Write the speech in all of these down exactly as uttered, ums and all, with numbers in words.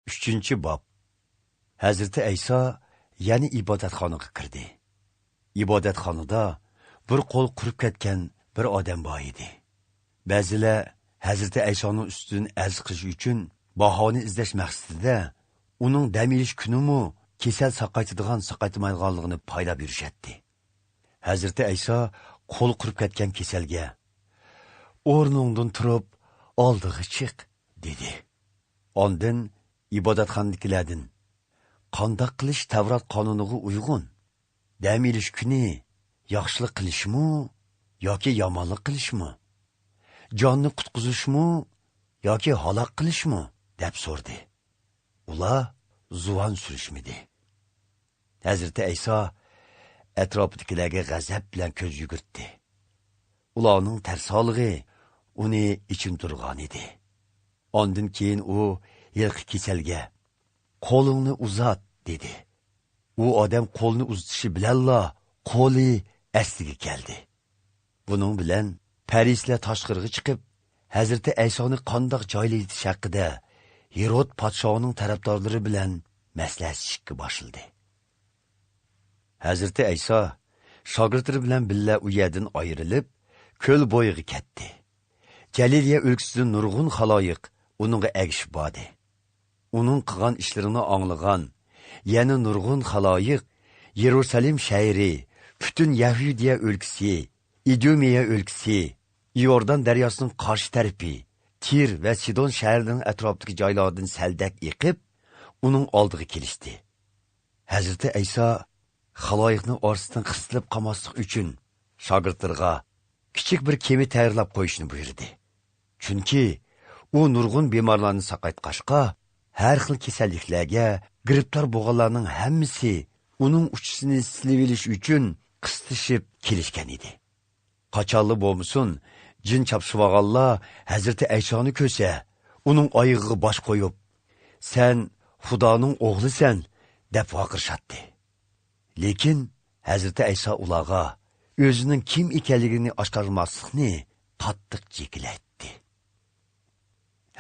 ئۈچىنچى باب. ھەزرىتى ئەيسا يەنە ئىبادەتخانىغا كىردى. ئىبادەتخانىدا بىر قول قۇرۇپ كەتكەن بىر ئادەم بار ئىدى. بەزىلەر ھەزرىتى ئەيسانىڭ ئۈستىدىن ئەرز قىلىش ئۈچۈن باھانە ئىزدەش مەقسىتىدە ئۇنىڭ دەم ئېلىش كۈنىمۇ كېسەل ساقايتىدىغان، ساقايتمايدىغانلىقىنى پايلاپ يۈرۈشەتتى. ھەزرىتى ئەيسا قول قۇرۇپ كەتكەن كېسەلگە، «ئورنۇڭدىن تۇرۇپ، ئالدىغا چىق» دېدى. ئاندىن ئىبادەتخانىدىكىلەردىن، «قانداق قىلىش تەۋرات قانۇنىغا ئۇيغۇن؟ دەم ئېلىش كۈنى ياخشىلىق قىلىشمۇ ياكى يامانلىق قىلىشمۇ؟ جاننى قۇتقۇزۇشمۇ ياكى ھالاك قىلىشمۇ؟» دەپ سورىدى. ئۇلار زۇۋان سۈرۈشمىدى. ھەزرىتى ئەيسا ئەتراپىدىكىلەرگە غەزەپ بىلەن كۆز يۈگۈرتتى. ئۇلارنىڭ تەرسالىقى ئۇنى ئېچىندۇرغانىدى. ئاندىن كېيىن ئۇ ھېلىقى كېسەلگە، «قولۇڭنى ئۇزات» دېدى. ئۇ ئادەم قولىنى ئۇزىتىشى بىلەنلا قولى ئەسلىگە كەلدى. بۇنىڭ بىلەن پەرىسىيلەر تاشقىرىغا چىقىپ، ھەزرىتى ئەيسانى قانداق جايلىۋېتىش ھەققىدە ھېرود پادىشاھنىڭ تەرەپدارلىرى بىلەن مەسلىھەتلىشىشكە باشلىدى. ھەزرىتى ئەيسا شاگىرتلىرى بىلەن بىللە ئۇ يەردىن ئايرىلىپ، كۆل بويىغا كەتتى. جەلىلىيە ئۆلكىسىدىن نۇرغۇن خالايىق ئۇنىڭغا ئەگىشىپ باردى. ئۇنىڭ قىلغان ئىشلىرىنى ئاڭلىغان يەنە نۇرغۇن خالايىق يېرۇسالېم شەھىرى، پۈتۈن يەھۇدىيە ئۆلكىسى، ئىدۇمىيە ئۆلكىسى، ئىئوردان دەرياسىنىڭ قارشى تەرىپى، تىر ۋە سىدون شەھىرىنىڭ ئەتراپىدىكى جايلاردىن سەلدەك ئېقىپ، ئۇنىڭ ئالدىغا كېلىشتى. ھەزرىتى ئەيسا خالايىقنىڭ ئارىسىدىن قىستىلىپ قالماسلىق ئۈچۈن، شاگىرتلىرىغا كىچىك بىر كېمە تەييارلاپ قويۇشنى بۇيرۇدى. چۈنكى ئۇ نۇرغۇن بىمارلارنى ساقايتقاچقا، ھەر خىل كېسەللىكلەرگە گىرىپتار بولغانلارنىڭ ھەممىسى ئۇنىڭ ئۇچىسىنى سىلىۋېلىش ئۈچۈن قىستىشىپ كېلىشكەن ئىدى. قاچانلا بولمىسۇن، جىن چاپسىۋالغانلار ھەزرىتى ئەيسانى كۆرسە، ئۇنىڭ ئايىغىغا باش قويۇپ، «سەن خۇدانىڭ ئوغلىسەن» دەپ ۋارقىرىشاتتى. لېكىن ھەزرىتى ئەيسا ئۇلارغا ئۆزىنىڭ كىم ئىكەنلىكىنى ئاشكارىلىماسلىقنى قاتتىق جېكىلەيتتى.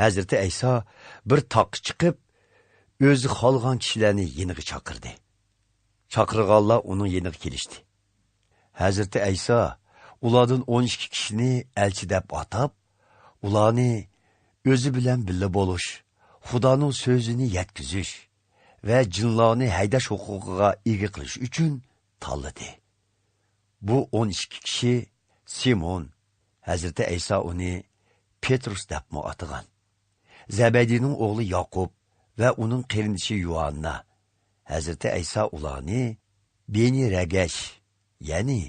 ھەزرىتى ئەيسا بىر تاغقا چىقىپ، ئۆزى خالىغان كىشىلەرنى يېنىغا چاقىردى. چاقىرغانلار ئۇنىڭ يېنىغا كېلىشتى. ھەزرىتى ئەيسا ئۇلاردىن ئون ئىككى كىشىنى ئەلچى دەپ ئاتاپ، ئۇلارنى ئۆزى بىلەن بىللە بولۇش، خۇدانىڭ سۆزىنى يەتكۈزۈش ۋە جىنلارنى ھەيدەش ھوقۇقىغا ئىگە قىلىش ئۈچۈن تاللىدى. بۇ ئون ئىككى كىشى سىمون، ھەزرىتى ئەيسا ئۇنى پېترۇس دەپمۇ ئاتىغان، زەبەدىينىڭ ئوغلى ياقۇپ ۋە ئۇنىڭ قېرىندىشى يۇھاننا. ھەزرىتى ئەيسا ئۇلارنى بېنى رەگەش، يەنى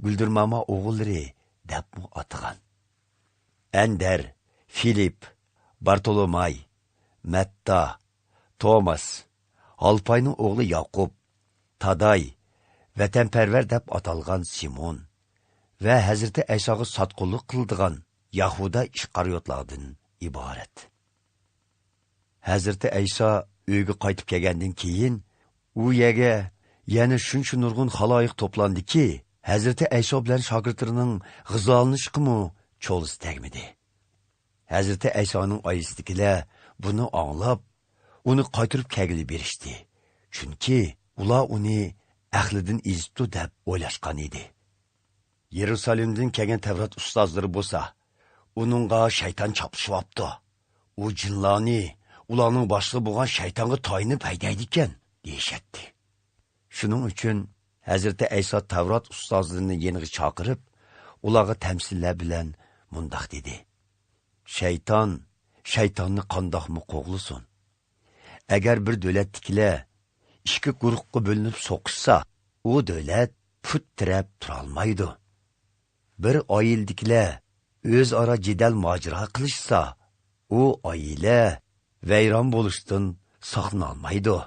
گۈلدۈرماما ئوغۇللىرى دەپمۇ ئاتىغان. ئەندەر، فىلىپ، بارتولوماي، مەتتا، توماس، ھالپاينىڭ ئوغلى ياقۇپ، تاداي، ۋەتەنپەرۋەر دەپ ئاتالغان سىمون ۋە ھەزرىتى ئەيساغا ساتقۇنلۇق قىلىدىغان ياھۇدا ئىسخارىيوتلاردىن ئىبارەت. ھەزرىتى ئەيسا ئۆيگە قايتىپ كەلگەندىن كېيىن، ئۇ يەرگە يەنە شۇنچە نۇرغۇن خالايىق توپلاندىكى، ھەزرىتى ئەيسا بىلەن شاگىرتلىرىنىڭ غىزالىنىشقىمۇ چولىسى تەگمىدى. ھەزرىتى ئەيسانىڭ ئائىلىسىدىكىلەر بۇنى ئاڭلاپ، ئۇنى قايتۇرۇپ كەلگىلى بېرىشتى. چۈنكى ئۇلار ئۇنى ئەقلىدىن ئېزىپتۇ دەپ ئويلاشقان ئىدى. يېرۇسالېمدىن كەلگەن تەۋرات ئۇستازلىرى بولسا، «ئۇنىڭغا شەيتان چاپلىشىۋاپتۇ. ئۇ جىنلارنى ئۇلارنىڭ باشلىقى بولغان شەيتانغا تايىنىپ ھەيدەيدىكەن» دېيىشەتتى. شۇنىڭ ئۈچۈن ھەزرىتى ئەيسا تەۋرات ئۇستازلىرىنى يېنىغا چاقىرىپ، ئۇلارغا تەمسىللەر بىلەن مۇنداق دېدى: «شەيتان شەيتاننى قانداقمۇ قوغلىسۇن؟ ئەگەر بىر دۆلەتتىكىلەر ئىككى گۇرۇھقا بۆلۈنۈپ سوقۇشسا، ئۇ دۆلەت پۇت تىرەپ تۇرالمايدۇ. بىر ئائىلىدىكىلەر ئۆزئارا جېدەل ماجىرا قىلىشسا، ئۇ ئائىلە ۋەيران بولۇشتىن ساقلىنالمايدۇ.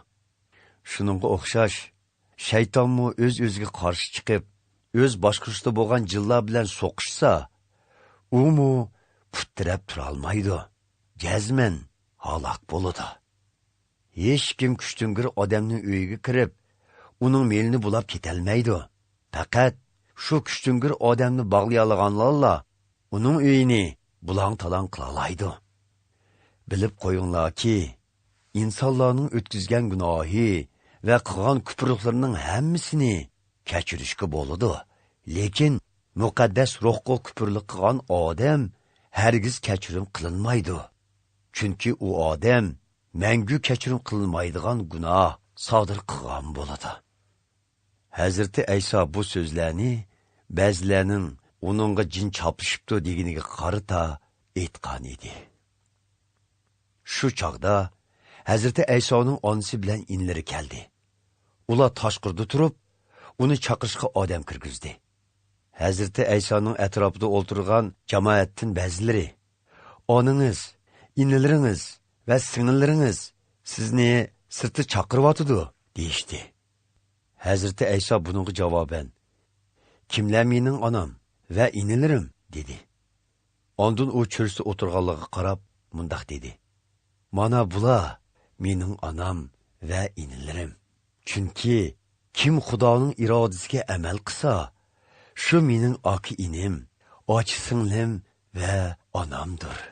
شۇنىڭغا ئوخشاش، شەيتانمۇ ئۆز-ئۆزىگە قارشى چىقىپ، ئۆز باشقۇرۇشىدا بولغان جىنلار بىلەن سوقۇشسا، ئۇمۇ پۇت تىرەپ تۇرالمايدۇ، جەزمەن ھالاك بولىدۇ. ھېچكىم كۈچتۈڭگۈر ئادەمنىڭ ئۆيىگە كىرىپ، ئۇنىڭ مېلىنى بۇلاپ كېتەلمەيدۇ. پەقەت شۇ كۈچتۈڭگۈر ئادەمنى باغلىيالىغانلارلا ئۇنىڭ ئۆيىنى بۇلاڭ-تالاڭ قىلالايدۇ. بىلىپ قويۇڭلاركى، ئىنسانلارنىڭ ئۆتكۈزگەن گۇناھى ۋە قىلغان كۇپۇرلۇقلىرىنىڭ ھەممىسىنى كەچۈرۈشكە بولىدۇ. لېكىن مۇقەددەس روھقا كۇپۇرلۇق قىلغان ئادەم ھەرگىز كەچۈرۈم قىلىنمايدۇ. چۈنكى ئۇ ئادەم مەڭگۈ كەچۈرۈم قىلىنمايدىغان گۇناھ سادىر قىلغان بولىدۇ. ھەزرىتى ئەيسا بۇ سۆزلەرنى بەزىلەرنىڭ ئۇنىڭغا جىن چاپلىشىپتۇ دېگىنىگە قارىتا ئېيتقان ئىدى. شۇ چاغدا ھەزرىتى ئەيسانىڭ ئانىسى بىلەن ئىنىلىرى كەلدى. ئۇلار تاشقىرىدا تۇرۇپ، ئۇنى چاقىرىشقا ئادەم كىرگۈزدى. ھەزرىتى ئەيسانىڭ ئەتراپىدا ئولتۇرغان جامائەتتىن بەزىلىرى، «ئانىڭىز، ئىنىلىرىڭىز ۋە سىڭىللىرىڭىز سىزنى سىرتتا چاقىرىۋاتىدۇ» دېيىشتى. ھەزرىتى ئەيسا بۇنىڭغا جاۋابەن، «كىملەر مېنىڭ ئانام ۋە ئىنىلىرىم؟» دېدى. ئاندىن ئۇ چۆرىسىدە ئولتۇرغانلارغا قاراپ مۇنداق دېدى، «مانا بۇلار مېنىڭ ئانام ۋە ئىنىلىرىم. چۈنكى كىم خۇدانىڭ ئىرادىسىگە ئەمەل قىلسا، شۇ مېنىڭ ئاكا-ئىنىم، ئاچا-سىڭلىم ۋە ئانامدۇر.»